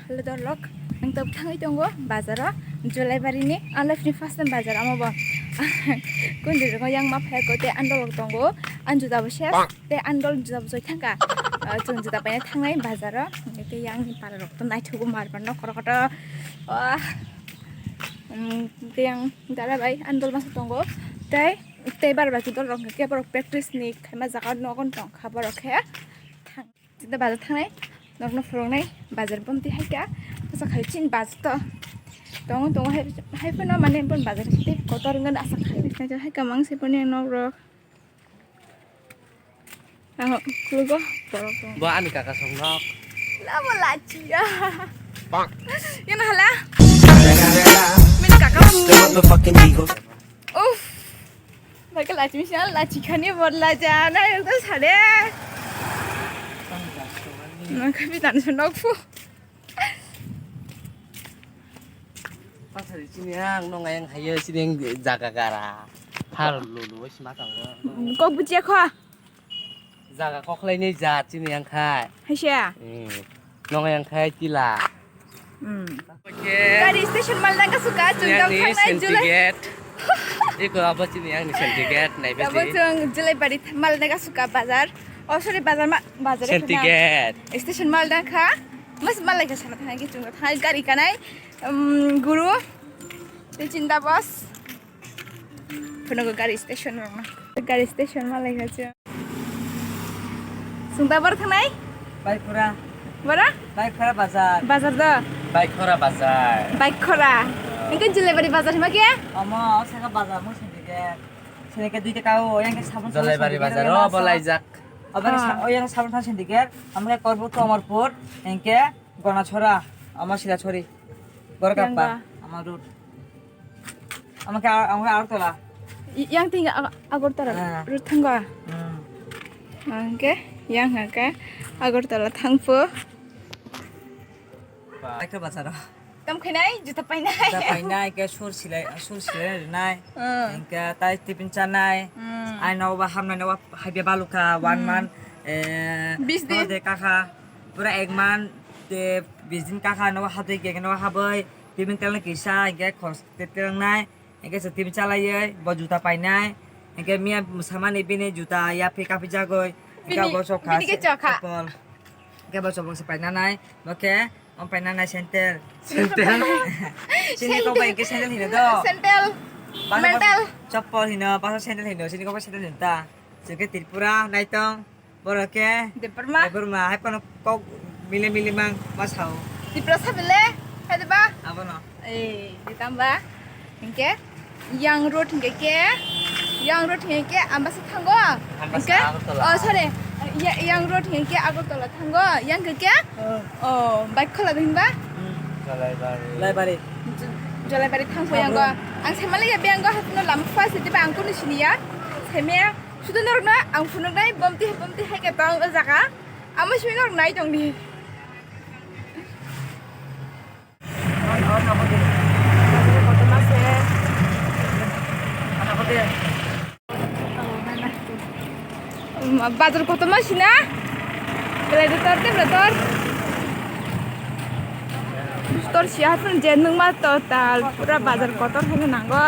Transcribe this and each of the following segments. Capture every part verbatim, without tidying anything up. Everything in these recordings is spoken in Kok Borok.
Hello dorlok, ang tok thangwi tongo bazaro, Jolaibari ni, ang life ni first time bazar amo bo. Kundi rogo yang ma phai ko te andol tongo, ang juda bo ses, te andol juda bo soi thangka. Ah, chwng juda paina thangnai bazaro, te yang ni para rok to naithogo mar mar no koro koto. Ah, mm, te yang dara bai andol masa tongo, tei, tei bar bai ki dol rok ke borok practice ni khaima jaga nogon tongkha borok khe. Thang-, Sida bazar thangnai, norokno phuruknai, bazar bomti hai kha, asa khai chin bazar to. Tongo, tongo hai, hai phano mane bon bazar tei kotor wngkha asa khai. Hai kha mang se phano norok. Ang khulugo, borok tongo. Bo ani kaka songnok. Labo lachiya. Bang. Yana hala. Min kaka. Motherfucking eagle. Uff. Baikhe lachi misi ang lachi khani bor lacha na ekdom sade. Nang khabi tan se nok fu. Pasari chini ang nong ayang hayo chini ang jaga gara. Har lulu sima tango. Kok buchia kho. Jaga koklainai jat chini yang khai. Haisa. Hmm. Nong yang khai tila. Hmm. Oke. Gari station malna ka suka chungdam Yang ni thangnai Senti July. Gate. Iko abo chini yang ni Senti Gate nai Abo besi. Chung Jolaibari malna ka suka bazar. Oh sorry bazar ma bazar Senti Gate. Station malna kha. Mas malai ka sana thangai ki chungda thangai gari kanai. Um, guru. Te chinda bus. Phunukgo gari station rokno. Gari station malai kha chwng. Chwng da bor thangnai? Baikhora. Bora? Baikhora bazar. Bazar do? Baikhora bazar. Baikhora. Engke Jolaibari bazar hima khe? Omo, o saka bazar mo sindike. Sindike dui taka o, yang ke sabun Jolaibari bazar, o bolaijak. Obo ke sa-, o yang sabun tha sindike. Omo ke Korbu Komorpur, engke Gonachora, omo Silachori. Borok Yang apa? Ba. Omo road. Omo khe, omo khe Agartala. I-, yang tingga Ag-, Agartala Ah. road thanggo. Hmm. Hingke, yang hingke Agartala thangpho. Ekta bazar. Tam khainai, juta painai. Juta painai, ke sur silai, sur silai rinai. Hmm. Hingke tai tiffin chanai. Hmm. Ai no ba hamnai no ba habya baluka, one Hmm. month, eh, Bis din. Holiday kakha. Pura ek month, eh, bis din kakha no ba habdai ke no ba haboi. Tiffin telna kisa, hingke khos te telangnai. Hingke se T V chalaioi, bo juta painai. Hingke miya samani bini juta yaphi kaphi jagoi. Hingke Bini, bo chokha bini ke se chokha. Chapel. Hingke bo chokha se painanai. Bo khe, om painanai sandal. Sandal? Chini kok bai hingke sandal hino do. Sandal. Bangsa Mental. Chapel hino, bangsa sandal hino, chini kok bai sandal hino ta. Chwng khe Tripura, naitong. Borok khe Debbarma. Debbarma, hai phano kok mili mili mang ma sao. Tiprasa bele, hai deba? Abono. Eh, ditamba. Hingke, yang road hingke ke, yang road hingke ke Ambasa thango. Ambasa Hingke, Agartala. Oh, sorry. Ya, yang road hingke ke Agartala thango. Yang ke ke? Oh. Oh, bike khola din ba? Hmm. Jolaibari. Jolaibari. J-, Jolaibari thangko yang go. Sabro. Ang semale ya beng go, hai phano lama first diba ang kunu siniya. Semia. Sudu norokno ang phunuknai bomti bomti hai khe tong o jaga. Amo simi norok nai tong di. Bazar kotorma sina. Belai de tor tebra tor. Tor siya phun je nungma total pura bazar kotor hino nango.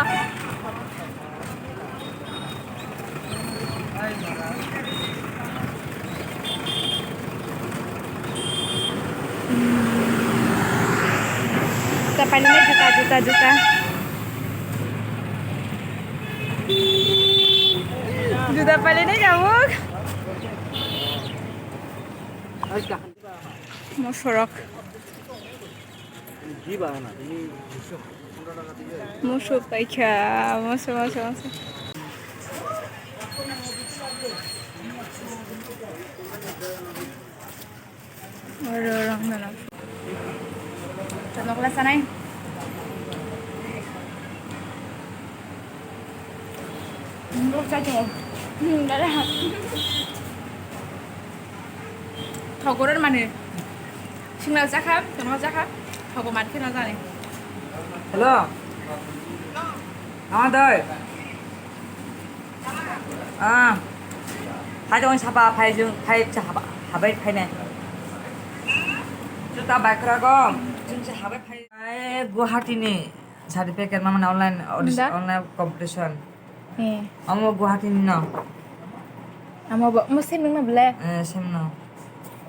Juta painani juta, juta, juta. Juta painani jabuk. Mosorok. Moso paikha, moso, moso, moso. Oro, oro, oro, oro. Tanok la sanai. Nurok chai tongo. Hmm, dada. Thok goror mani. Singnal jakha, tongo jakha. Thok mani kheno jani. Hello. Ama doi. Ah. Hai dong sapa phai jung phai cha haba habai phai ne. Juta bai kwrago, chwng se habai phai. Ai, Guwahati ni certificate ma mane online audition, Nda? Online competition. Eh. Amo Guwahati ni no. Amo bo, mo sim nung na bele? Eh, sim no.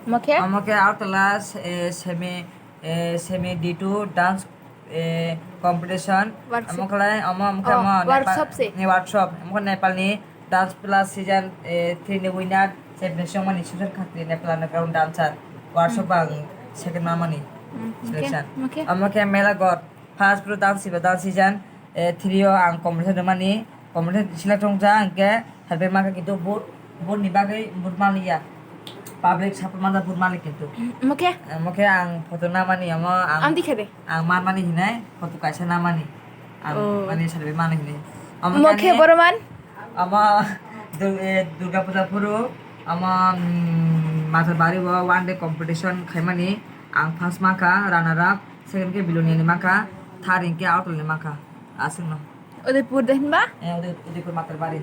Mo khe? Amo khe Agartala, eh, semi, eh, semi D two dance, eh, competition. Workshop. Amo khlai, amo, amo khe Oh, amo Nepal workshop se. Ni workshop. Amo khe Nepal ni Dance Plus season, eh, three ni winner, championship mani Susan Khatri, Nepal underground dancer. Workshop Hmm. ang second ma mani Hmm, okay, selection. Okay. Amo khe Mela Gor, first pro dance siba dance season, eh, three o ang competition mani, competition select wng ja, ang khe harbe maka kintu vote, vote ni bagwi vote maliya. Public support manda vote mali kintu. Amo khe? Amo khe ang photo na mani, amo ang Ang dikha de. Ang man mani hinai, photo kaisa na mani. Ang Oh. Mani sarbe mani hinai. Amo Mo khe khe ani boro man? Ama Dur-, eh, Durga Puja phuru ama, mm, Matarbari o one day competition khaimani ang first maka runner up, second khe Bilonia ni maka, third hinkhe Agartala ni maka. Aswkno. Udaipur de hinba? Eh, Uday-, Udaipur Matarbari.